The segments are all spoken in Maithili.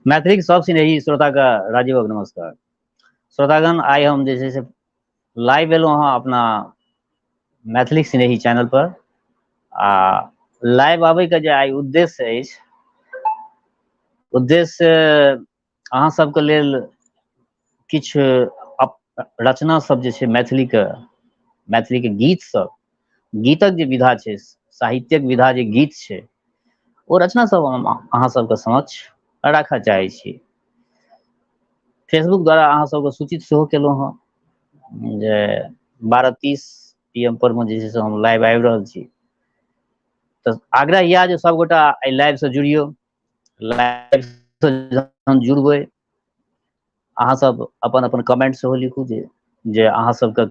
मैथिलीक सब स्नेही श्रोताके राजीवक नमस्कार। श्रोतागण, आइ हम जे छै से लाइव एलहुँ हँ अपना मैथिलीक स्नेही चैनल पर। आ लाइव आबैके जे आइ उद्देश्य अछि, उद्देश्य अहाँ सबके लेल किछु रचना सब जे छै मैथिलीके, मैथिलीके गीत सब, गीतक जे विधा छै, साहित्यक विधा जे गीत छै, ओ रचना सब हम अहाँ सबके समक्ष राखऽ चाहै छी। फेसबुक द्वारा अहाँ सबके सूचित सेहो केलहुँ हँ जे 12:30 PM पर मे जे छै से हम लाइव आबि रहल छी। तऽ आग्रह इएह जे सबगोटा एहि लाइव से जुड़ियौ। लाइव से जहन जुड़बै, अहाँ सब अपन अपन कमेंट सेहो लिखू जे अहाँ सबके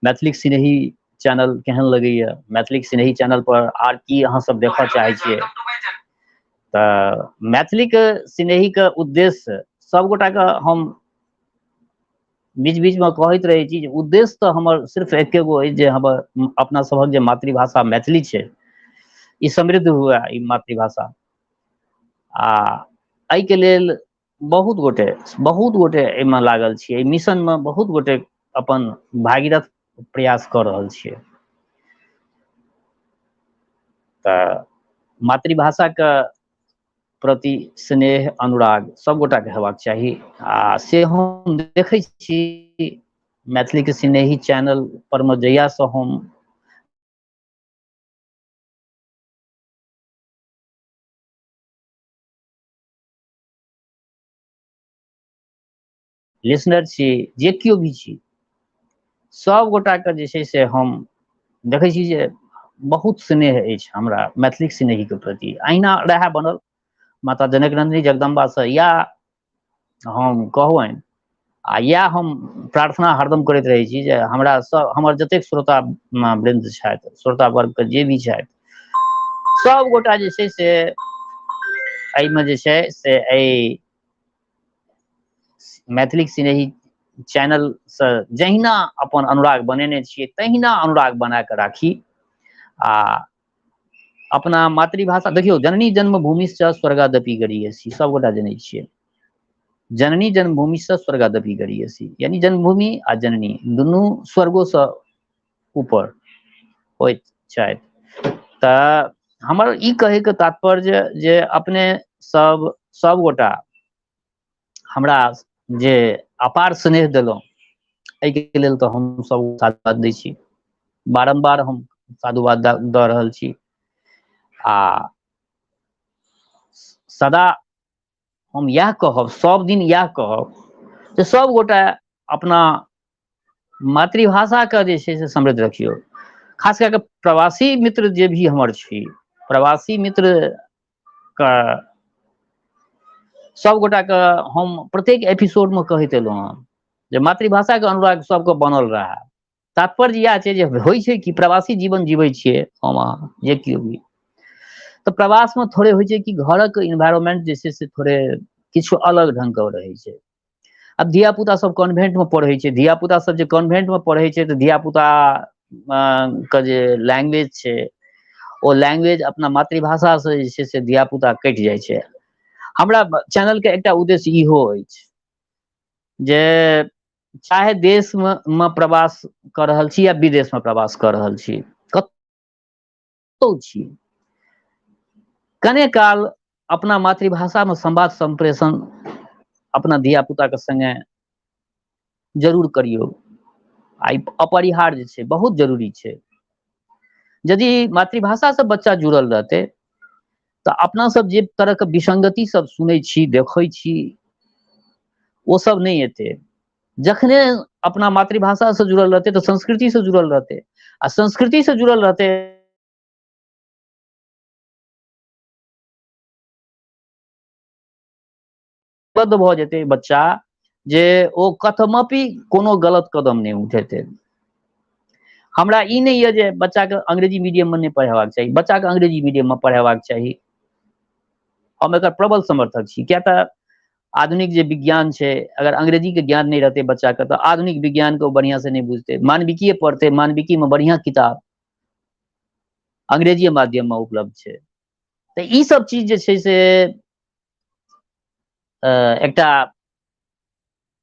मैथिलीक स्नेही चैनल केहन लगैया, मैथिलीक स्नेही चैनल पर आर की अहाँ सब देखऽ चाहै छियै। तऽ मैथिलीक स्नेहीके उद्देश्य सबगोटाके हम बीच बीचमे कहैत रहै छी जे उद्देश्य तऽ हमर सिर्फ एके गो अछि जे हमर अपना सभक जे मातृभाषा मैथिली छै, ई समृद्ध हुए ई मातृभाषा। आ एहिके लेल बहुत गोटे एहिमे लागल छियै, एहि मिशनमे बहुत गोटे अपन भागीरथ प्रयास कऽ रहल छियै। तऽ मातृभाषाके प्रति स्नेह अनुराग सब गोटाके हेबाक चाही। आ से हम देखै छी मैथिलीके स्नेही चैनल पर मे जहियासँ हम लिसनर छी, जे केओ भी छी, सब गोटाके जे छै से हम देखै छी जे बहुत स्नेह अछि हमरा मैथिलीक स्नेहीके प्रति। अहिना रहए बनल माता जनक नन्दिनी जगदम्बासँ इएह हम कहबनि आ इएह हम प्रार्थना हरदम करैत रहै छी जे हमरा सब, हमर जतेक श्रोता वृन्द छथि, श्रोता वर्गके जे भी छथि, सब गोटा जे छै से एहिमे जे छै से एहि मैथिलीक स्नेही चैनलसँ जहिना अपन अनुराग बनेने छियै तहिना अनुराग बना कऽ राखी। आ अपना मातृभाषा देखियौ, जननी जन्मभूमिश्च स्वर्गादपि गरीयसी, सब गोटा जनै छियै। जननी जन्मभूमिश्च स्वर्गादपि गरीयसी, यानी जन्मभूमि आ जननी दुनू स्वर्गोसँ ऊपर होइत छथि। तऽ हमर ई कहैके तात्पर्य जे अपने सब गोटा हमरा जे अपार स्नेह देलहुँ, एहिके लेल तऽ हम सब साधुवाद दै छी, बारम्बार हम साधुवाद दऽ रहल छी। आ सदा हम इएह कहब, सब दिन इएह कहब जे सब गोटा अपना मातृभाषाके जे छै से समृद्ध रखियौ। खास कए कऽ प्रवासी मित्र जे भी हमर छी, प्रवासी मित्रके सब गोटाके हम प्रत्येक एपिसोडमे कहैत एलहुँ हँ जे मातृभाषाके अनुराग सबके बनल रहए। तात्पर्य इएह छै जे होइ छै कि प्रवासी जीवन जीबै छियै हम अहाँ जे केओ भी, तऽ प्रवासमे थोड़े होइ छै कि घरक इन्वायरमेंट जे छै से थोड़े किछु अलग ढङ्गके रहै छै। आब धियापुता सब कॉन्वेंटमे पढ़ै छै, धियापुता सब जे कॉन्वेंटमे पढ़ै छै तऽ धियापुता के जे लैंग्वेज छै ओ लैंग्वेज अपना मातृभाषासँ जे छै से धियापुता कटि जाइ छै। हमरा चैनलके एकटा उद्देश्य इहो अछि जे चाहे देशमे प्रवास कऽ रहल छी या विदेशमे प्रवास कऽ रहल छी, कतहु छी, कने काल अपना मातृभाषामे संवाद सम्प्रेषण अपना धियापुताके सङ्गे जरूर करियौ। आ ई अपरिहार्य छै, बहुत जरूरी छै। यदि मातृभाषासँ बच्चा जुड़ल रहतै तऽ अपना सब जे तरहके विसंगति सब सुनै छी, देखै छी, ओ सब नहि एतै। जखने अपना मातृभाषासँ जुड़ल रहतै तऽ संस्कृतिसँ जुड़ल रहतै, आ संस्कृतिसँ जुड़ल रहतै बद्ध भऽ जेतै बच्चा जे ओ कथमपि कोनो गलत कदम नहि उठेतै। हमरा ई नहि यऽ जे बच्चाके अंग्रेजी मीडियममे नहि पढ़ेबाक चाही, बच्चाके अंग्रेजी मीडियममे पढ़ेबाक चाही, हम एकर प्रबल समर्थक छी। किया तऽ आधुनिक जे विज्ञान छै, अगर अंग्रेजीके ज्ञान नहि रहतै बच्चाके तऽ आधुनिक विज्ञानके ओ बढ़िआँसँ नहि बुझतै। मानविकीए पढ़तै, मानविकीमे बढ़िआँ किताब अंग्रेजीए माध्यममे उपलब्ध छै। तऽ ई सब चीज जे छै से एकटा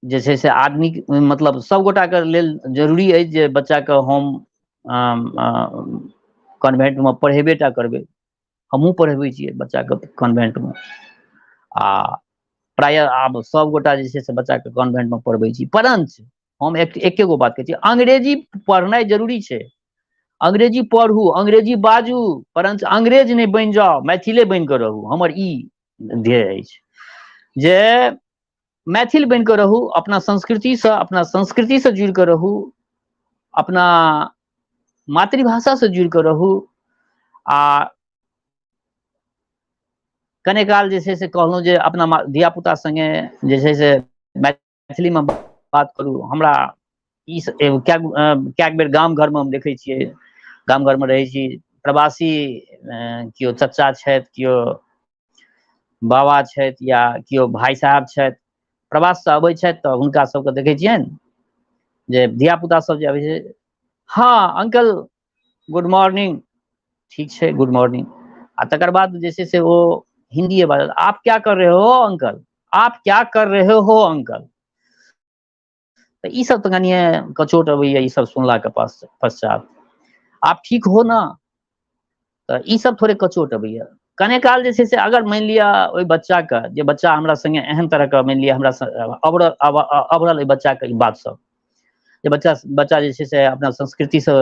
जे छै से आदमी मतलब सभगोटाके लेल जरूरी अछि जे बच्चाके हम कॉन्वेंटमे पढ़ेबे टा करबै। हमहूँ पढ़बै छियै बच्चाके कॉन्वेंटमे आ प्रायः आब सभगोटा जे छै से बच्चाके कॉन्वेंटमे पढ़बै छी। परञ्च हम एके गो बात कहै छी, अंग्रेजी पढ़नाइ जरूरी छै। अंग्रेजी पढ़ू, अंग्रेजी बाजू, परञ्च अंग्रेज नहि बनि जाउ, मैथिले बनि कऽ रहू। हमर ई ध्येय अछि जे मैथिल बनि कऽ रहू, अपना संस्कृतिसँ, अपना संस्कृतिसँ जुड़ि कऽ रहू, अपना मातृभाषासँ जुड़ि कऽ रहू। आ कने काल जे छै से कहलहुँ जे अपना धियापुता सङ्गे जे छै से मैथिलीमे बात करू। हमरा ई कए बेर गाम घरमे हम देखै छियै, गाम घरमे रहै छी, प्रवासी केओ चचा छथि, केओ बाबा छथि या केओ भाय साहब छथि, प्रवाससँ अबै छथि तऽ हुनका सबके देखै छियनि जे धियापुता सब जे अबै छै, हँ अंकल गुड मॉर्निंग, ठीक छै गुड मॉर्निंग। आ तकर बाद जे छै से ओ हिन्दीए बाजल, आप क्या कर रहे हो अंकल, आप क्या कर रहे हो अंकल। तऽ ई सब तऽ कनिए कचोट अबैया ई सब सुनलाके पास पश्चात। आप ठीक हो ना, तऽ ई सब थोड़े कचोट अबैया। कने काल जे छै से अगर मानि लिअ ओहि बच्चाके, जे बच्चा हमरा सङ्गे एहन तरहके मानि लिअ हमरा अबरल अबरल ओहि बच्चाके ई बात सब, जे बच्चा बच्चा जे छै से अपना संस्कृतिसँ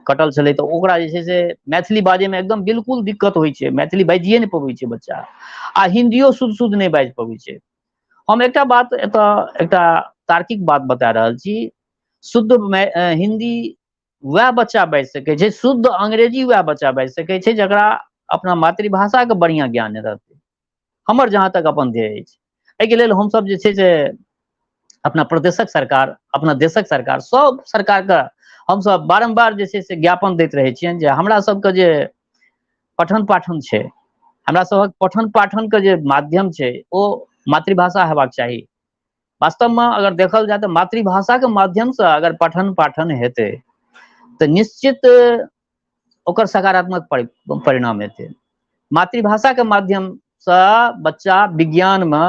कटल छलै, तऽ ओकरा जे छै से मैथिली बाजैमे एकदम बिल्कुल दिक्कत होइ छै, मैथिली बाजिए नहि पबै छै बच्चा, आ हिन्दियो शुद्ध शुद्ध नहि बाजि पबै छै। हम एकटा बात एतऽ एकटा तार्किक बात बता रहल छी, शुद्ध हिन्दी वएह बच्चा बाजि सकै छै, शुद्ध अंग्रेजी वएह बच्चा बाजि सकै छै जकरा अपना मातृभाषाके बढ़िआँ ज्ञान रहतै। हमर जहाँ तक अपन ध्येय अछि, एहिके लेल हमसब जे छै से अपना प्रदेशक सरकार, अपना देशक सरकार, सब सरकारके हमसब बारम्बार जे छै से ज्ञापन दैत रहै छियनि जे हमरा सबके जे पठन पाठन छै, हमरा सभक पठन पाठनके जे माध्यम छै ओ मातृभाषा हेबाक चाही। वास्तवमे अगर देखल जाय तऽ मातृभाषाके माध्यमसँ अगर पठन पाठन हेतै तऽ निश्चित ओकर सकारात्मक परिणाम हेतै। मातृभाषाके माध्यमसँ बच्चा विज्ञानमे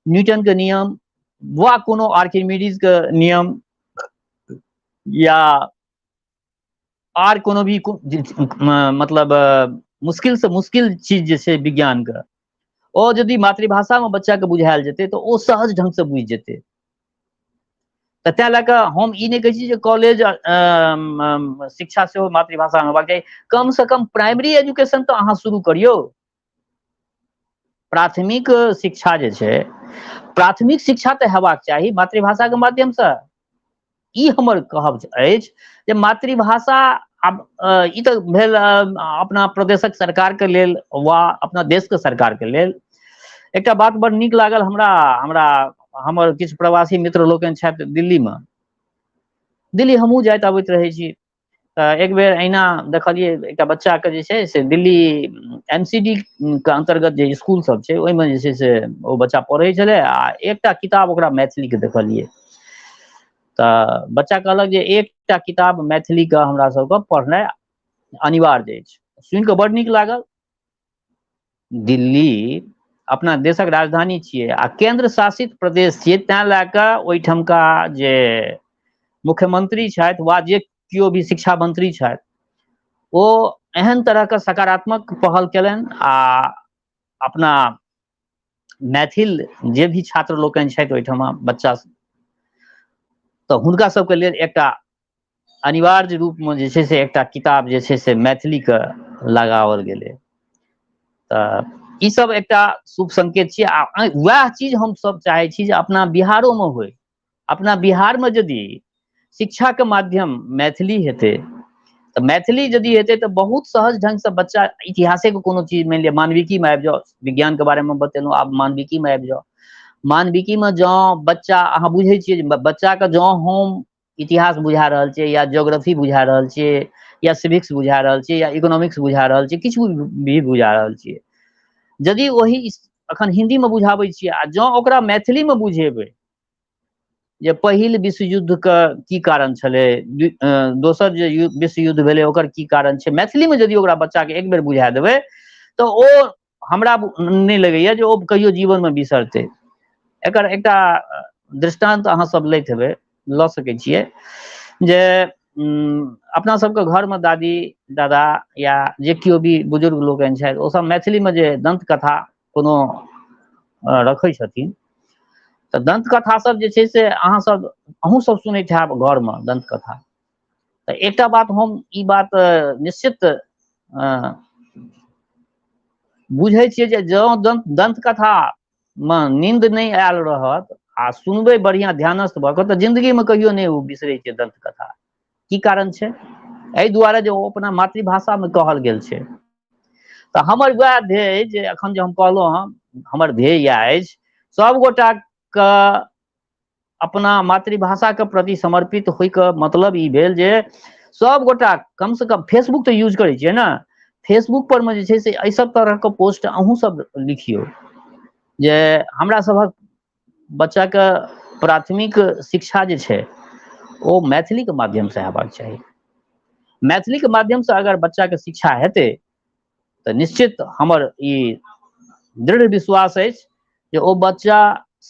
न्यूटनके नियम वा कोनो आर्किमिडीजके नियम या आर कोनो भी मतलब मुश्किल से मुश्किल चीज जे छै विज्ञानके, ओ यदि मातृभाषामे बच्चाके बुझायल जेतै तऽ ओ सहज ढङ्गसँ बुझि जेतै। तऽ तैँ लए कऽ हम ई नहि कहै छी जे कॉलेज शिक्षा सेहो मातृभाषामे होबाक चाही, कमसँ कम प्राइमरी एजुकेशन तऽ अहाँ शुरू करियौ। प्राथमिक शिक्षा जे छै, प्राथमिक शिक्षा तऽ हेबाक चाही मातृभाषाके माध्यमसँ। ई हमर कहब अछि जे मातृभाषा आब ई तऽ भेल अपना प्रदेशक सरकारके लेल वा अपना देशके सरकारके लेल। एकटा बात बड़ नीक लागल हमरा, हमरा हमर किछु प्रवासी मित्र लोकनि छथि दिल्लीमे, दिल्ली हमहूँ जाइत अबैत रहै छी, तऽ एक बेर अहिना देखलियै एकटा बच्चाके जे छै से दिल्ली एम सी डी के अन्तर्गत जे इसकुल सब छै ओहिमे जे छै से ओ बच्चा पढ़ै छलै आ एकटा किताब ओकरा मैथिलीके देखलियै, तऽ बच्चा कहलक जे एकटा किताब मैथिलीके हमरा सबके पढ़नाइ अनिवार्य अछि। सुनि कऽ बड़ नीक लागल। दिल्ली अपना देशक राजधानी छियै आ केन्द्र शासित प्रदेश छियै, तैं लए कऽ ओहिठमका जे मुख्यमंत्री छथि वा जे केओ भी शिक्षा मंत्री छथि ओ एहन तरहके सकारात्मक पहल केलनि आ अपना मैथिल जे भी छात्र लोकनि छथि ओहिठमा बच्चा, तऽ हुनका सबके लेल एकटा अनिवार्य रूपमे जे छै से एकटा किताब जे छै से मैथिलीके लगाओल गेलै। तऽ ई सब एकटा शुभ संकेत छियै आ वएह चीज हमसब चाहै छी जे अपना बिहारोमे होइ। अपना बिहारमे यदि शिक्षाके माध्यम मैथिली हेतै तऽ मैथिली यदि हेतै तऽ बहुत सहज ढङ्गसँ बच्चा इतिहासेके कोनो चीज मानि लिअ मानविकीमे आबि जाउ, विज्ञानके बारेमे बतेलहुँ, आब मानविकीमे आबि जाउ। मानविकीमे जँ बच्चा, अहाँ बुझै छियै जे बच्चाके जँ हम इतिहास बुझा रहल छियै या ज्योग्राफी बुझा रहल छियै या सिविक्स बुझा रहल छियै या इकोनॉमिक्स बुझा रहल छियै, किछु भी बुझा रहल छियै, यदि ओही अखन हिन्दीमे बुझाबै छियै आ जँ ओकरा मैथिलीमे बुझेबै जे पहिल विश्व युद्धके की कारण छलै, दोसर जे विश्व युद्ध भेलै ओकर की कारण छै, मैथिलीमे यदि ओकरा बच्चाके एक बेर बुझा देबै तऽ ओ हमरा नहि लगैया जे ओ कहियो जीवनमे बिसरतै। एकर एकटा दृष्टान्त अहाँ सब लैत हेबै, लऽ सकै छियै जे अपना सबके घरमे दादी दादा या जे केओ भी बुजुर्ग लोकनि छथि, ओसब मैथिलीमे जे दन्त कथा कोनो रखै छथिन तऽ दन्त कथा सब जे छै से अहाँ सब अहूँ सब सुनैत हैब घरमे दन्त कथा। तऽ एकटा बात हम ई बात निश्चित बुझै छियै जे जँ दन्त कथा मे नींद नहि आयल रहत आ सुनबै बढ़िआँ ध्यानस्थ भऽ कऽ, तऽ जिन्दगीमे कहियो नहि ओ बिसरै छै दन्त कथा। की कारण छै? एहि दुआरे जे ओ अपना मातृभाषामे कहल गेल छै। तऽ हमर वएह ध्येय जे एखन जे हम कहलहुँ हँ, हमर ध्येय इएह अछि सभगोटाके अपना मातृभाषाके प्रति समर्पित होइके मतलब ई भेल जे सभगोटा कमसँ कम फेसबुक तऽ यूज करै छियै ने, फेसबुक पर मे जे छै से एहि सब तरहके पोस्ट अहूँ सब लिखियौ जे हमरा सभक बच्चाके प्राथमिक शिक्षा जे छै ओ मैथिलीके माध्यमसँ हेबाक चाही। मैथिलीके माध्यमसँ अगर बच्चाके शिक्षा हेतै तऽ निश्चित हमर ई दृढ़ विश्वास अछि जे ओ बच्चा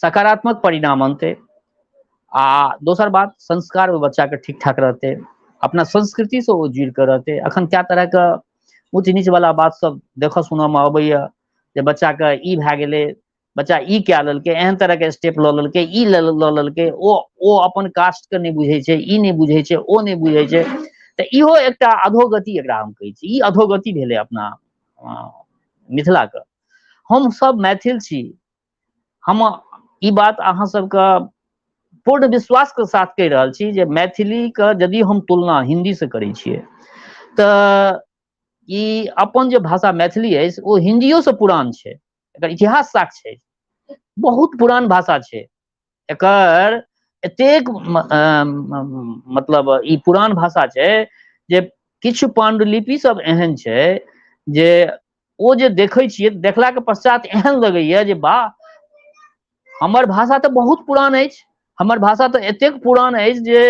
सकारात्मक परिणाम अनतै। आ दोसर बात, संस्कार ओहि बच्चाके ठीक ठाक रहतै, अपना संस्कृतिसँ ओ जुड़ि कऽ रहतै। अखन कए तरहके ऊँच नीच वाला बात सब देखऽ सुनऽ मे अबैया जे बच्चाके ई भए गेलै, बच्चा ई कए लेलकै, एहन तरहके स्टेप लऽ लेलकै, ई लऽ लेलकै, ओ ओ अपन कास्टके नहि बुझै छै, ई नहि बुझै छै, ओ नहि बुझै छै। तऽ इहो एकटा अधोगति, एकरा हम कहै छी ई अधोगति भेलै अपना मिथिलाके। हम सब मैथिल छी, हम ई बात अहाँ सबके पूर्ण विश्वास के साथ कहि रहल छी जे मैथिलीके यदि हम तुलना हिन्दी से करै छियै तऽ ई अपन जे भाषा मैथिली अछि ओ हिन्दियो से पुरान छै, एकर इतिहास साक्ष्य छै, बहुत पुरान भाषा छै एकर। एतेक मतलब ई पुरान भाषा छै जे किछु पांडुलिपि सब एहन छै जे ओ जे देखै छियै, देखलाके पश्चात एहन लगैया जे वाह, हमर भाषा तऽ बहुत पुरान अछि, हमर भाषा तऽ एतेक पुरान अछि जे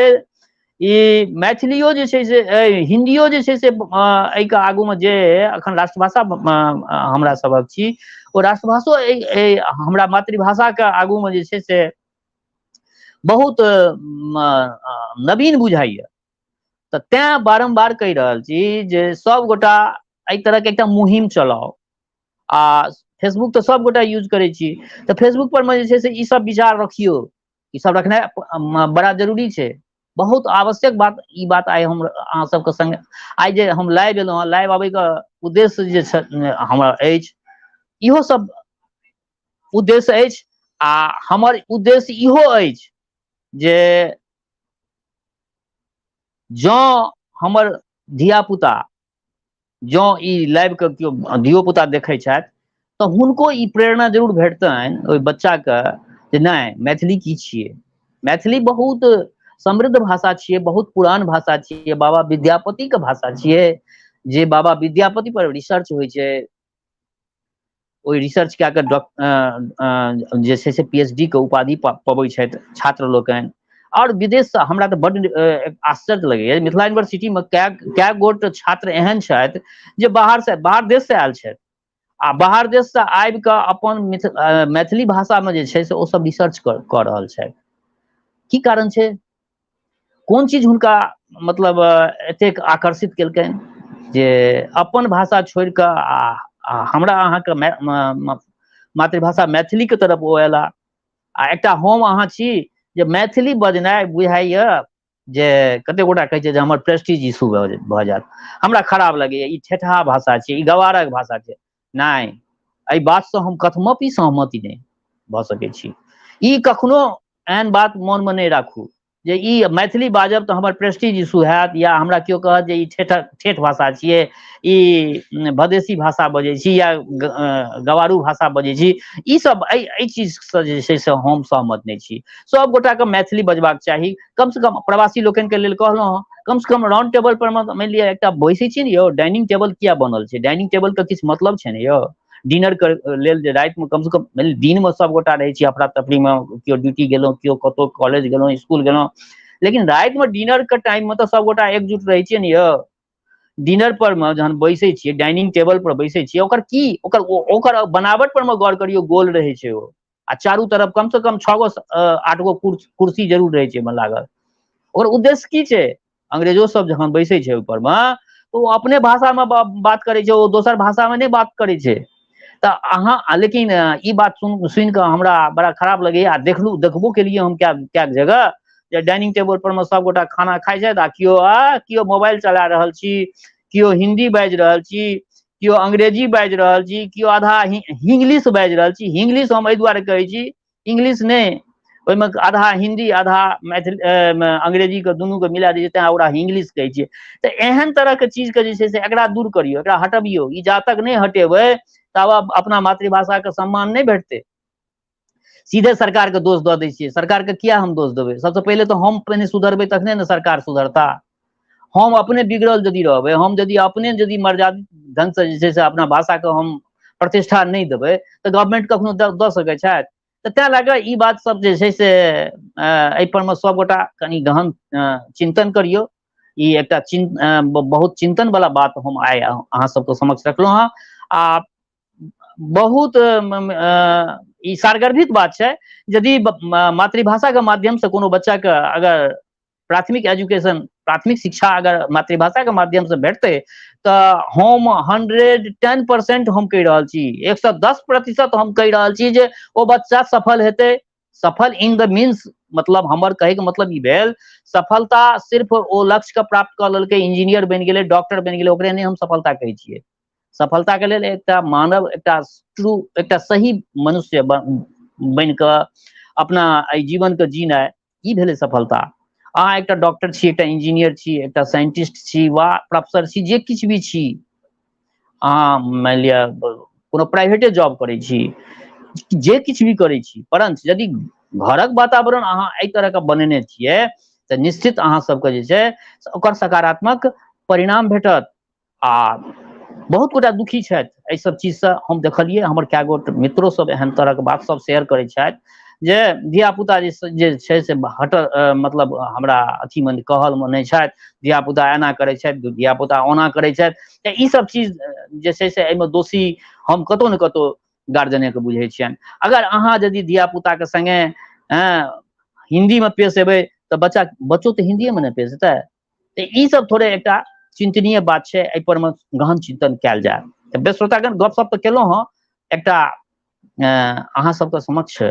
ई मैथिलियो जे छै से हिन्दियो जे छै से एहिके आगूमे जे अखन राष्ट्रभाषा हमरा सभक छी, ओ राष्ट्रभाषो एहि हमरा मातृभाषाके आगूमे जे छै से बहुत नवीन बुझाइया। तऽ तैं बारम्बार कहि रहल छी जे सभगोटा एहि तरहके एकटा मुहिम चलाउ। आ फेसबुक तऽ सभगोटा यूज करै छी, तऽ फेसबुक पर मे जे छै से ई सब विचार रखियौ, ई सब रखनाइ बड़ा जरूरी छै, बहुत आवश्यक बात। ई बात आइ हम अहाँ सबके संग आइ जे हम लाइव एलहुँ हँ, लाइव आबैके उद्देश्य जे हमर अछि इहो सब उद्देश्य अछि। आ हमर उद्देश्य इहो अछि जे जँ हमर धियापुता जँ ई लाइव के केओ धियोपुता देखै छथि तऽ हुनको ई प्रेरणा जरूर भेटतनि ओहि बच्चाके जे नहि, मैथिली की छियै, मैथिली बहुत समृद्ध भाषा छियै, बहुत पुरान भाषा छियै, बाबा विद्यापतिके भाषा छियै, जे बाबा विद्यापति पर रिसर्च होइ छै, ओहि रिसर्च कए कऽ जे छै से पी एच डी के उपाधि पबै छथि छात्र लोकनि। आओर विदेशसँ हमरा तऽ बड्ड आश्चर्य लगैया, मिथिला यूनिवर्सिटीमे कए कए गोट छात्र एहन छथि जे बाहरसँ बाहर देशसँ आयल छथि आ बाहर देशसँ आबि कऽ अपन मैथिली भाषामे जे छै से ओ सब रिसर्च कऽ रहल छथि। की कारण छै? कोन चीज हुनका मतलब एतेक आकर्षित केलकनि जे अपन भाषा छोड़ि कऽ आ हमरा अहाँके मातृभाषा मैथिलीके तरफ ओ अयला? आ एकटा हम अहाँ छी जे मैथिली बजनाइ बुझाइया जे कते गोटा कहै छै जे हमर प्रेस्टीज इशू भऽ जायत, हमरा खराब लगैया, ई ठेठहा भाषा छै, ई गवारक भाषा छै। नहि, एहि बातसँ हम कथमपि सहमति नहि भऽ सकै छी। ई कखनो एहन बात मोनमे नहि राखू जे ई मैथिली बाजब तऽ हमर प्रेस्टीज इशू हैत, या हमरा केओ कहत जे ई ठेठ ठेठ भाषा छियै, ई भदेशी भाषा बजै छी या गवारू भाषा बजै छी। ई सब एहि एहि चीजसँ जे छै से हम सहमत नहि छी। सब गोटाके मैथिली बजबाक चाही, कमसँ कम प्रवासी लोकनिके लेल कहलहुँ हँ, कमसँ कम राउंड टेबल पर मानि लिअ एकटा बैसै छी ने यौ, डाइनिंग टेबल किया बनल छै? डाइनिंग टेबलके किछु मतलब छै ने यौ? डिनर के लेल जे रातिमे कमसँ कम मानि दिनमे सभगोटा रहै छी अफरा तफरीमे, केओ ड्यूटी गेलहुँ, केओ कतहु कॉलेज गेलहुँ, इसकुल गेलहुँ, लेकिन रातिमे डिनरके टाइममे तऽ सभगोटा एकजुट रहै छियै ने यौ। डिनर पर मे जहन बैसै छियै, डाइनिंग टेबल पर बैसै छियै, ओकर की ओकर ओकर बनावट पर मे गौर करियौ, गोल रहै छै ओ, आ चारू तरफ कम से कम 6 गो 8 गो कुर्सी जरूर रहै छै ओहिमे लागल। ओकर उद्देश्य की छै? अंग्रेजो सब जखन बैसै छै ओहि पर मे तऽ ओ अपने भाषा मे बात करै छै, ओ दोसर भाषा मे नहि बात करै छै। तऽ अहाँ लेकिन ई बात सुनि कऽ हमरा बड़ा खराब लगैया, आ देखलू देखबो केलियै हम कए जगह जे डाइनिंग टेबल पर मे सबगोटा खाना खाइ छथि आ केओ मोबाइल चला रहल छी, केओ हिन्दी बाजि रहल छी, केओ अंग्रेजी बाजि रहल छी, केओ आधा इंग्लिश बाजि रहल छी। इंग्लिश हम एहि दुआरे कहै छी, इंग्लिश नहि, ओहिमे आधा हिन्दी आधा मैथिली अंग्रेजीके दुनूके मिला दै छै, तैँ ओकरा इंग्लिश कहै छियै। तऽ एहन तरहके चीजके जे छै से एकरा दूर करियौ, एकरा हटबियौ। ई जा तक नहि हटेबै ताबत अपना मातृभाषाके सम्मान नहि भेटतै। सीधे सरकारके दोष दऽ दै छियै। सरकारके किया हम दोष देबै? सबसँ पहिले तऽ हम पहिने सुधरबै तखने ने सरकार सुधरता। हम अपने बिगड़ल यदि रहबै, हम यदि अपने यदि मर्यादित ढङ्गसँ जे छै से अपना भाषाके हम प्रतिष्ठा नहि देबै तऽ गवर्नमेंट कखनो दऽ सकै छथि? तऽ तैँ लए कऽ ई बात सब जे छै से एहिपर मे सबगोटा कनि गहन चिन्तन करियौ। ई एकटा बहुत चिन्तन वाला बात हम आइ अहाँ सबके समक्ष रखलहुँ हँ। आ बहुत ई सारगर्भित बात छै, यदि मातृभाषाके माध्यमसँ कोनो बच्चाके अगर प्राथमिक एजुकेशन, प्राथमिक शिक्षा अगर मातृभाषाके माध्यमसँ भेटतै तऽ हम 110% हम कहि रहल छी, 110% हम कहि रहल छी जे ओ बच्चा सफल हेतै। सफल इन the means, मतलब हमर कहैके मतलब ई भेल, सफलता सिर्फ ओ लक्ष्यके प्राप्त कऽ लेलकै, इंजीनियर बनि गेलै, डॉक्टर बनि गेलै, ओकरे नहि हम सफलता कहै छियै। सफलता के लेल एकटा मानव, एकटा ट्रू, एकटा सही मनुष्य बनि कऽ अपना एहि जीवन के जीनाइ, ई भेलै सफलता। अहाँ एकटा डॉक्टर छी, एकटा इंजीनियर छी, एकटा साइंटिस्ट छी वा प्रोफेसर छी, जे किछु भी छी, अहाँ मानि लिअ कोनो प्राइवेटे जॉब करै छी, जे किछु भी करै छी, परंच यदि घरक वातावरण अहाँ एहि तरहके बनेने छियै तऽ निश्चित अहाँ सबके जे छै ओकर सकारात्मक परिणाम भेटत। आ बहुत गोटा दुखी छथि एहि सब चीजसँ, हम देखलियै हमर कए गोट मित्रो सब एहन तरहके बात सब शेयर करै छथि जे धियापुता जे जे छै से हट मतलब हमरा अथीमे कहलमे नहि छथि, धियापुता एना करै छथि, धियापुता ओना करै छथि। तऽ ई सब चीज जे छै से एहिमे दोषी हम कतहु ने कतहु गार्जियनेके बुझै छियनि। अगर अहाँ यदि धियापुताके सङ्गे हिन्दीमे पेश एबै तऽ बच्चो तऽ हिन्दीएमे ने पेश एतै। तऽ ई सब थोड़े एकटा चिन्तनीय बात छै, एहि पर मे गहन चिन्तन कयल जाय। तऽ बेस श्रोतागण, गपशप तऽ केलहुँ हँ, एकटा अहाँ सबके समक्ष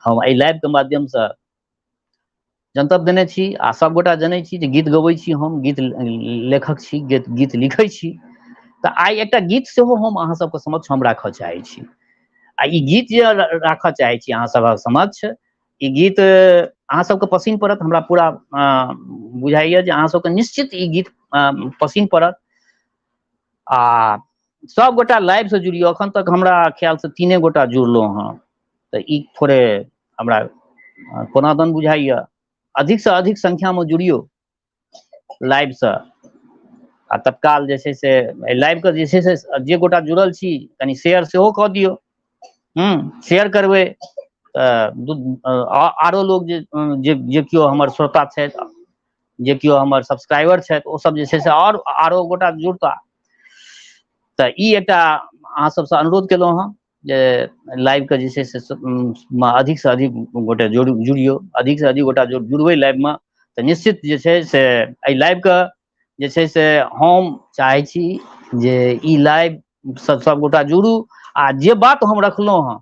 हम एहि लाइव के माध्यमसँ जनतब देने छी आ सबगोटा जनै छी जे गीत गबै छी हम, गीत लेखक छी, गीत लिखै छी। तऽ आइ एकटा गीत सेहो हम अहाँ सबके समक्ष हम राखऽ चाहै छी। आ ई गीत जे राखऽ चाहै छी अहाँ सबक समक्ष, ई गीत अहाँ सबके पसिन पड़त, हमरा पूरा बुझाइया जे अहाँ सबके निश्चित ई गीत पसिन पड़त। आ सब गोटा लाइव से जुड़ियौ, अखन तक हमरा ख्याल से 3 गोटा जुड़लहुँ हँ, तऽ ई थोड़े हमरा कोना दन बुझाइया। अधिक से अधिक संख्या में जुड़ियौ लाइव से, आ तत्काल जे छै से लाइव के जे छै से जे गोटा जुड़ल छी कनि शेयर सेहो कऽ दियौ। शेयर करबै तऽ आरो लोग जे जे जे केओ हमर श्रोता छथि, जे केओ हमर सब्सक्राइबर छथि, ओ सब जे छै से आओर आरो गोटा जुड़ता। तऽ ई एकटा अहाँ सबसँ अनुरोध केलहुँ हँ जे लाइव के जे छै से अधिक से अधिक गोटे जुड़ियौ, अधिक से अधिक गोटा जुड़बै लाइव मे तऽ निश्चित जे छै से एहि लाइव के जे छै से हम चाहै छी जे ई लाइव सब गोटा जुड़ू आ जे बात हम रखलहुँ हँ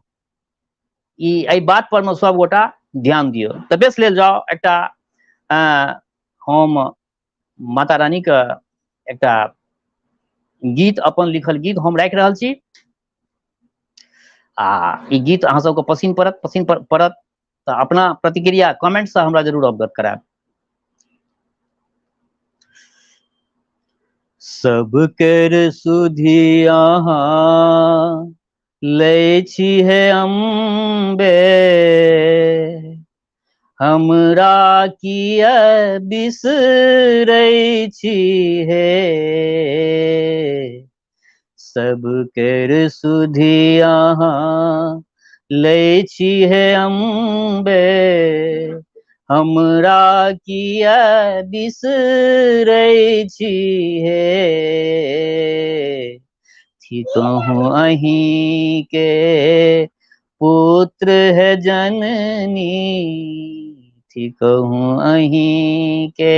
ई एहि बात पर मे सब गोटा ध्यान दियौ। तऽ बेस लेल जाउ, एकटा हम माता रानी के एकटा गीत, अपन लिखल गीत हम राखि रहल छी आ ई गीत अहाँ सबके पसिन पड़त, पसिन पड़त तऽ अपना प्रतिक्रिया कमेंट से हमरा जरूर अवगत करायब। सबकर सुधि अहाँ लै छी हे अम्बे, हमरा किया बिसरै छी हे। सब केर सुधि अहाँ लै छी हे अम्बे, हमरा किया बिसरै छी हे। थिकहुँ अहीँके पुत्र हे जननी, थिकहुँ अहीँके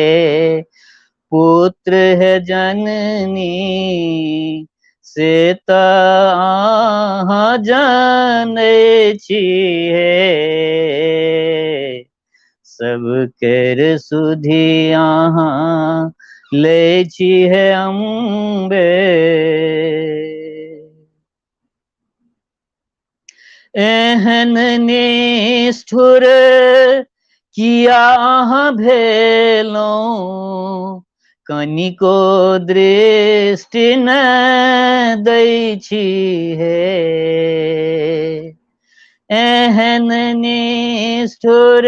पुत्र हे जननी, से तऽ अहाँ जानै छी हे। सब केर सुधि अहाँ लै छी हे अम्बे। एहन निष्ठुर किया अहाँ भेलहुँ, कनिको दृष्टि न दै छी हे। एहन निष्ठुर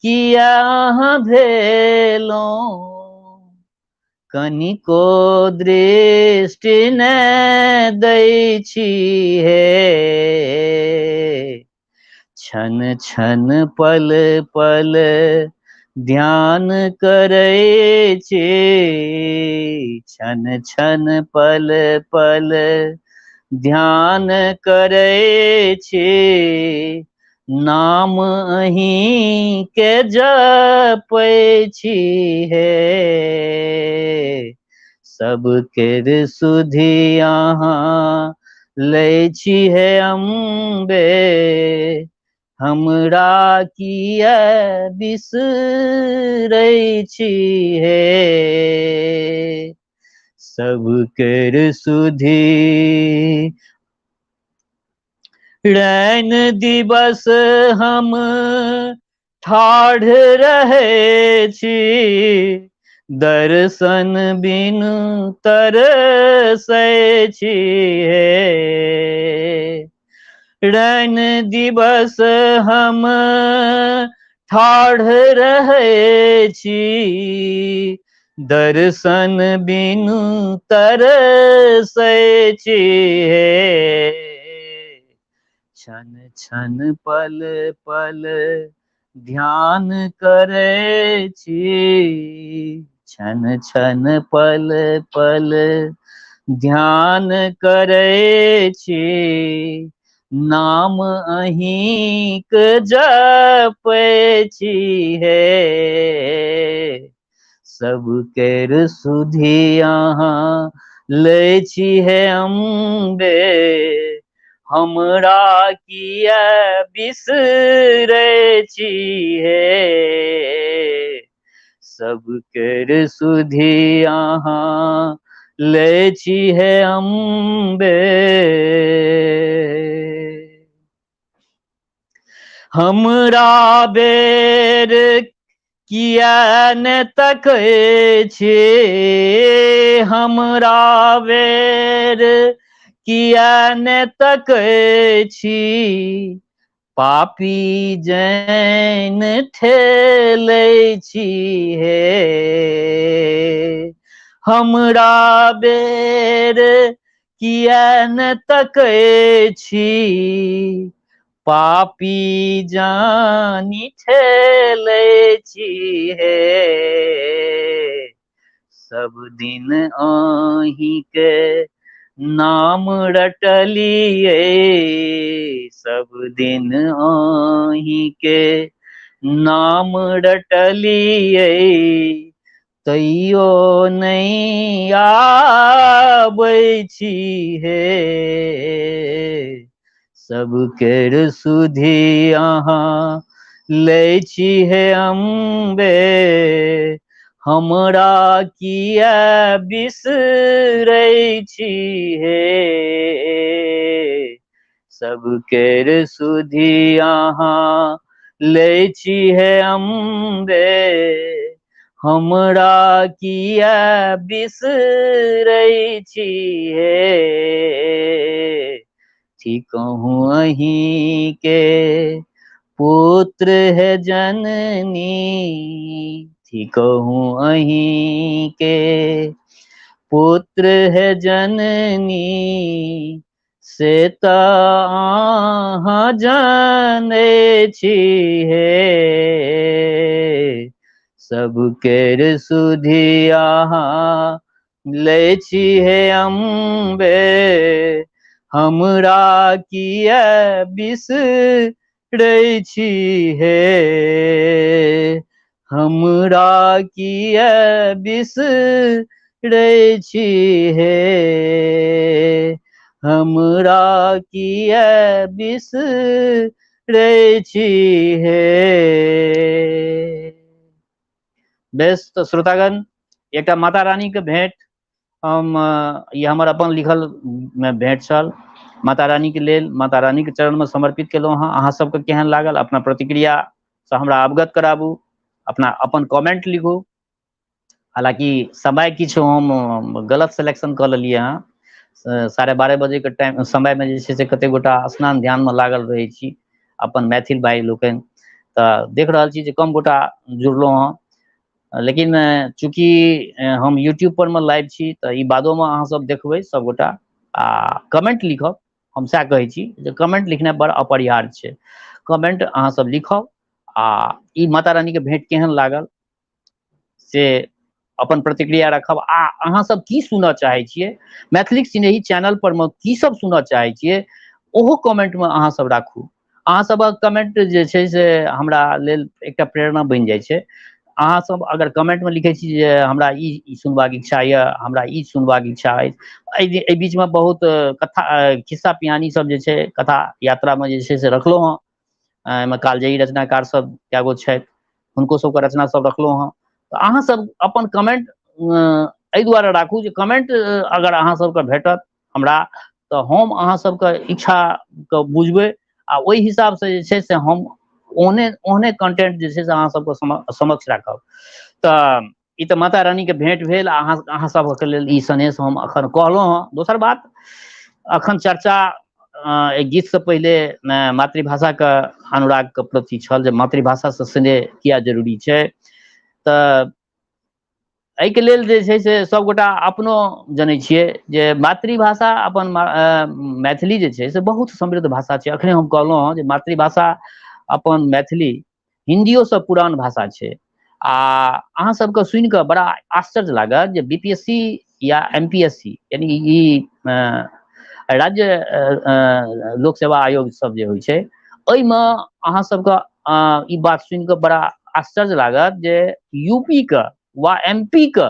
किया अहाँ भेलहुँ, कनिको दृष्टि न दै छी हे। क्षण क्षण पल पल ध्यान करै छी, क्षण क्षण पल पल ध्यान करै छी, नाम अहीँके जपै छी हे। सब केर सुधि अहाँ लै छी हे अम्बे, हमरा किया बिसरै छी हे। सब केर सुधि रैन दिवस हम ठाढ़ रहै छी, दर्शन बिनु तरसै छी हे। रैन दिवस हम ठाढ़ रहै छी, दर्शन बिनु तरसै छी हे। क्षण क्षण पल पल ध्यान करै छी, क्षण क्षण पल पल ध्यान करै छी, नाम अहीँक जपै छी हे। सब केर सुधि अहाँ लै छी हे अम्बे, हमरा किया बिसरै छी हे। सब केर सुधि अहाँ लै छी हे अम्बे। हमरा बेर किया ने तकै छी, हमरा बेर किया ने तकै छी, पापी जैन ठेलै छी हे। हमरा बेर किया ने तकै छी, पापी जानी ठेलै छी हे। सब दिन अहीँके नाम रटलियै, सब दिन अहीँके नाम रटलियै, तैयो नहि आबै छी हे। सब केर सुधि अहाँ लै छी हे अम्बे, हमरा किया बिसरै छी हे। सब केर सुधि अहाँ लै छी हे अम्बे, हमरा किया बिसरै छी हे। थिकहुँ अहीँके पुत्र हे जननी, थिकहुँ अहीँके पुत्र हे जननी से तऽ अहाँ जानै छी हे, सबकेर सुधि अहाँ लै छी हे अम्बे, हमरा किए बिसरै छी हे, हमरा किए बिसरै छी हे, हमरा किए बिसरै छी हे। बेस, तऽ श्रोतागण, एकटा माता रानीके भेंट हम, ई हमर अपन लिखल मे भेंट छल माता रानीके लेल, माता रानीके चरणमे समर्पित केलहुँ हँ। अहाँ सबके केहन लागल अपना प्रतिक्रियासँ हमरा अवगत कराबू, अपना अपन कमेंट लिखू। हालाँकि समय किछु हम गलत सिलेक्शन कऽ लेलियै हँ, 12:30 बजेके टाइम समयमे जे छै से कतेक गोटा स्नान ध्यानमे लागल रहै छी अपन मैथिल भाइ लोकनि, तऽ देख रहल छी जे कम गोटा जुड़लहुँ हँ। लेकिन चूँकि हम यूट्यूब पर मे लाइव छी तऽ ई बादोमे अहाँ सब देखबै सब गोटा, आ कमेंट लिखब। हम सएह कहै छी जे कमेंट लिखनाइ बड़ अपरिहार्य छै, कमेंट अहाँ सब लिखब आ ई माता रानीके भेंट केहन लागल से अपन प्रतिक्रिया रखब, आ अहाँ सब की सुनऽ चाहै छियै मैथिलीक सिनेही चैनल पर मे की सब सुनऽ चाहै छियै ओहो कमेंट मे अहाँ सब राखू। अहाँ सबक कमेंट जे छै से हमरा लेल एकटा प्रेरणा बनि जाइ छै। अहाँ सब अगर कमेंट मे लिखै छी जे हमरा ई सुनबाक इच्छा यऽ, हमरा ई सुनबाक इच्छा अछि, एहि बीचमे बहुत कथा खिस्सा पिहानी सब जे छै कथा यात्रामे जे छै से रखलहुँ हँ। एहिमे कालजयी रचनाकार सब कए गो छथि, हुनको सबके रचना सब रखलहुँ हँ। तऽ अहाँ सब अपन कमेंट एहि दुआरे राखू जे कमेंट अगर अहाँ सबके भेटत हमरा तऽ हम अहाँ सबके इच्छाके बुझबै आ ओहि हिसाबसँ जे छै से हम ओहने ओहने कंटेंट जे छै से अहाँ सबके समक्ष राखब। तऽ ई तऽ माता रानीके भेंट भेल, अहाँ अहाँ सबके लेल ई सनेस हम अखन कहलहुँ हँ। दोसर बात, अखन चर्चा एहि गीतसँ पहिले मातृभाषाके अनुरागके प्रति छल जे मातृभाषासँ स्नेह किया जरूरी छै। तऽ एहिके लेल जे छै से सभगोटा अपनो जनै छियै जे मातृभाषा अपन मैथिली जे छै से बहुत समृद्ध भाषा छै। अखने हम कहलहुँ हँ जे मातृभाषा अपन मैथिली हिन्दियोसँ पुरान भाषा छै। आ अहाँ सबके सुनि कऽ बड़ा आश्चर्य लागत जे बी पी एस सी या एम पी एस सी यानी ई राज्य लोक सेवा आयोग सब जे होइ छै ओहिमे अहाँ सबके ई बात सुनि कऽ बड़ा आश्चर्य लागत जे यू पी के वा एम पी के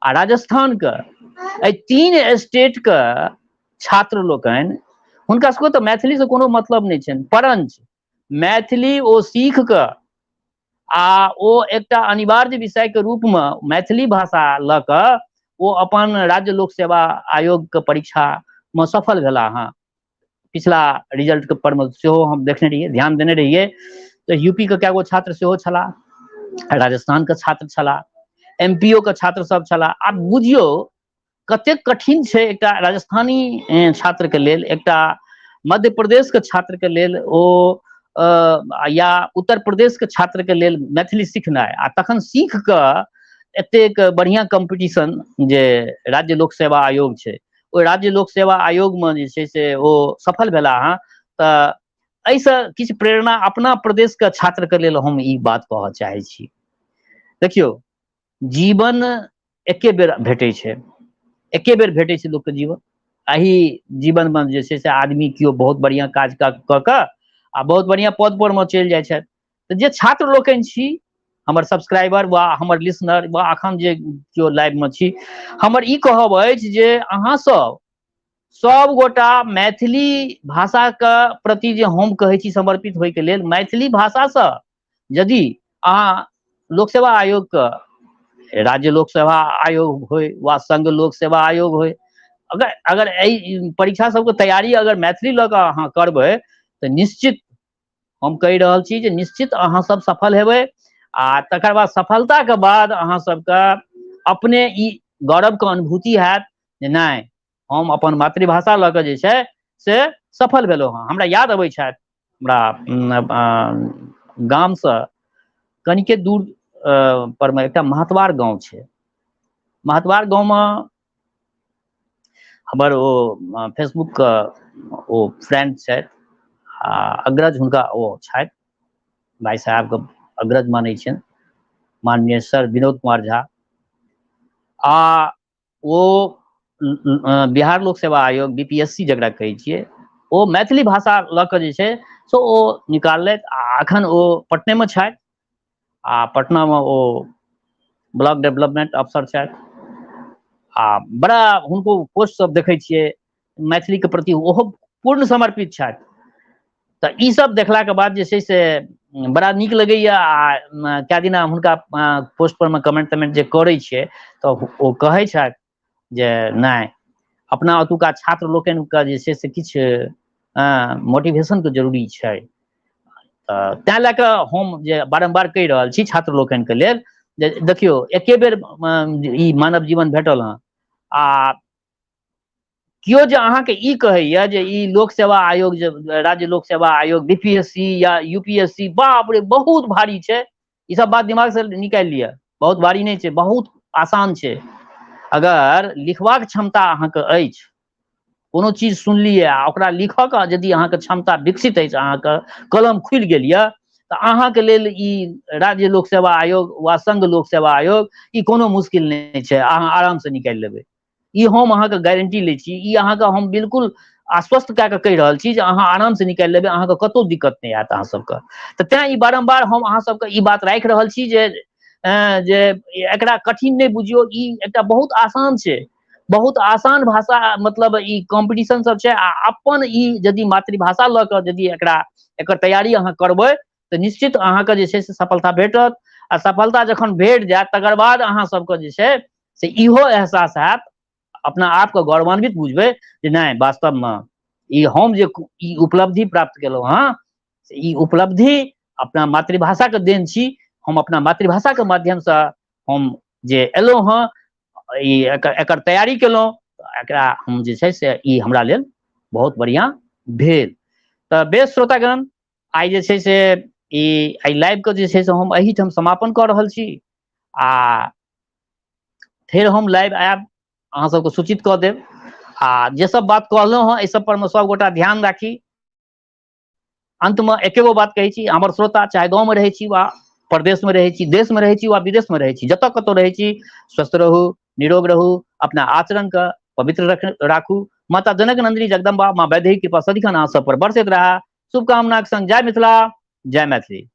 आ राजस्थान के एहि 3 स्टेट के छात्र लोकनि, हुनका सबके तऽ मैथिली से कोनो मतलब नहि छनि, परञ्च मैथिली ओ सीख कऽ आ ओ एकटा अनिवार्य विषय के रूप मे मैथिली भाषा लऽ कऽ ओ अपन राज्य लोक सेवा आयोग के परीक्षा मे सफल भेला हँ। पिछला रिजल्ट के पर मे सेहो हम देखने रहियै, ध्यान देने रहियै, तऽ यूपी के कए गो छात्र सेहो छलाह, राजस्थान के छात्र छलाह, एम पी ओ के छात्र सब छलाह। आब बुझियौ कतेक कठिन छै एकटा राजस्थानी छात्र के लेल, एकटा मध्य प्रदेश के छात्र के लेल ओ या उत्तर प्रदेश के छात्र के लेल मैथिली सिखनाइ, आ तखन सीख कऽ एतेक बढ़िआँ कॉम्पिटिशन जे राज्य लोक सेवा आयोग छै, ओहि राज्य लोक सेवा आयोगमे जे छै से ओ सफल भेला हँ। तऽ एहिसँ किछु प्रेरणा अपना प्रदेशके छात्रके लेल हम ई बात कहऽ चाहै छी। देखियौ, जीवन एके बेर भेटै छै, एके बेर भेटै छै लोकके जीवन। एहि जीवनमे जे छै से आदमी केओ बहुत बढ़िआँ काज कऽ कऽ आ बहुत बढ़िआँ पद पर मे चलि जाइ छथि। तऽ जे छात्र लोकनि छी, हमर सब्सक्राइबर वा हमर लिसनर वा अखन जे केओ लाइवमे छी, हमर ई कहब अछि जे अहाँ सब सब गोटा मैथिली भाषाके प्रति जे हम कहै छी समर्पित होइके लेल, मैथिली भाषासँ यदि अहाँ लोक सेवा आयोगके, राज्य लोक सेवा आयोग होइ वा संघ लोक सेवा आयोग होइ, अगर अगर एहि परीक्षा सबके तैयारी अगर मैथिली लऽ कऽ अहाँ करबै तऽ निश्चित हम कहि रहल छी जे निश्चित अहाँ सब सफल हेबै। आ तकर बाद सफलताके बाद अहाँ सबके अपने ई गौरवके अनुभूति हैत जे नहि, हम अपन मातृभाषा लऽ कऽ जे छै से सफल भेलहुँ हँ। हमरा याद अबै छथि, हमरा गामसँ कनिके दूर परमे एकटा महतवार गाँव छै। महतवार गाँवमे हमर ओ फेसबुकके ओ फ्रेंड छथि आ अग्रज हुनका ओ छथि, भाइ साहेबके अग्रज मानै छियनि, माननीय सर विनोद कुमार झा। आ ओ बिहार लोक सेवा आयोग बी पी एस सी जकरा कहै छियै, ओ मैथिली भाषा लऽ कऽ जे छै से ओ निकाललथि आ एखन ओ पटनेमे छथि आ पटनामे ओ ब्लॉक डेवलपमेंट अफसर छथि आ बड़ा हुनको पोस्ट सब देखै छियै, मैथिलीके प्रति ओहो पूर्ण समर्पित छथि। तऽ ई सब देखलाके बाद जे छै से बड़ा नीक लगैया। आ कए दिना हुनका पोस्ट पर मे कमेंट तमेंट जे करै छियै तऽ ओ कहै छथि जे नहि, अपना ओतुका छात्र लोकनिके जे छै से किछु मोटिवेशनके जरूरी छै। तऽ तैँ लए कऽ हम जे बारम्बार कहि रहल छी छात्र लोकनिके लेल जे देखियौ, एके बेर ई मानव जीवन भेटल हँ, आ केओ जे अहाँके ई कहैया जे ई लोक सेवा आयोग, जे राज्य लोक सेवा आयोग बी पी एस सी या यू पी एस सी, बाप रे बहुत भारी छै, ई सब बात दिमाग से निकालि लिअ, बहुत भारी नहि छै, बहुत आसान छै। अगर लिखबाक क्षमता अहाँके अछि, कोनो चीज सुनलियै आ ओकरा लिखऽके यदि अहाँके क्षमता विकसित अछि, अहाँके कलम खुलि गेल यऽ, तऽ अहाँके लेल ई राज्य लोक सेवा आयोग वा संघ लोक सेवा आयोग ई कोनो मुश्किल नहि छै, अहाँ आरामसँ निकालि लेबै। ई हम अहाँके गारंटी लै छी, ई अहाँके हम बिल्कुल आश्वस्त कए कऽ कहि रहल छी जे अहाँ आरामसँ निकालि लेबै, अहाँके कतहु दिक्कत नहि आयत अहाँ सबके। तऽ तैँ ई बारम्बार हम अहाँ सबके ई बात राखि रहल छी जे एकरा कठिन नहि बुझियौ, ई एकटा बहुत आसान छै, बहुत आसान भाषा, मतलब ई कॉम्पिटिशन सब छै। आ अपन ई यदि मातृभाषा लऽ कऽ यदि एकरा एकर तैयारी अहाँ करबै तऽ निश्चित अहाँके जे छै से सफलता भेटत। आ सफलता जखन भेट जायत तकर बाद अहाँ सबके जे छै से इहो एहसास हैत, अपना आपके गौरवान्वित बुझबै जे नहि, वास्तवमे ई हम जे ई उपलब्धि प्राप्त केलहुँ हँ से ई उपलब्धि अपना मातृभाषाके देन छी। हम अपना मातृभाषाके माध्यमसँ हम जे एलहुँ हँ, ई एकर तैयारी केलहुँ, एकरा हम जे छै से ई हमरा लेल बहुत बढ़िआँ भेल। तऽ बेस श्रोतागण, आइ जे छै से ई एहि लाइवके जे छै से हम एहिठाम समापन कऽ रहल छी आ फेर हम लाइव आयब, अहाँ सबके सूचित कऽ देब। आ जे सब बात कहलहुँ हँ एहि सब पर मे सब गोटा ध्यान राखी। अंतमे एकेगो बात कहै छी, हमर श्रोता चाहे गाँवमे रहै छी वा प्रदेशमे रहै छी, देशमे रहै छी वा विदेशमे रहै छी, जतऽ कतौ रहै छी, स्वस्थ रहू, निरोग रहू, अपना आचरणके पवित्र राखू। माता जनक नंदिनी जगदम्बा माँ वैदेही कृपा सदिखन अहाँ सब पर बरसैत रहा। शुभकामनाक संग जय मिथिला, जय मैथिली।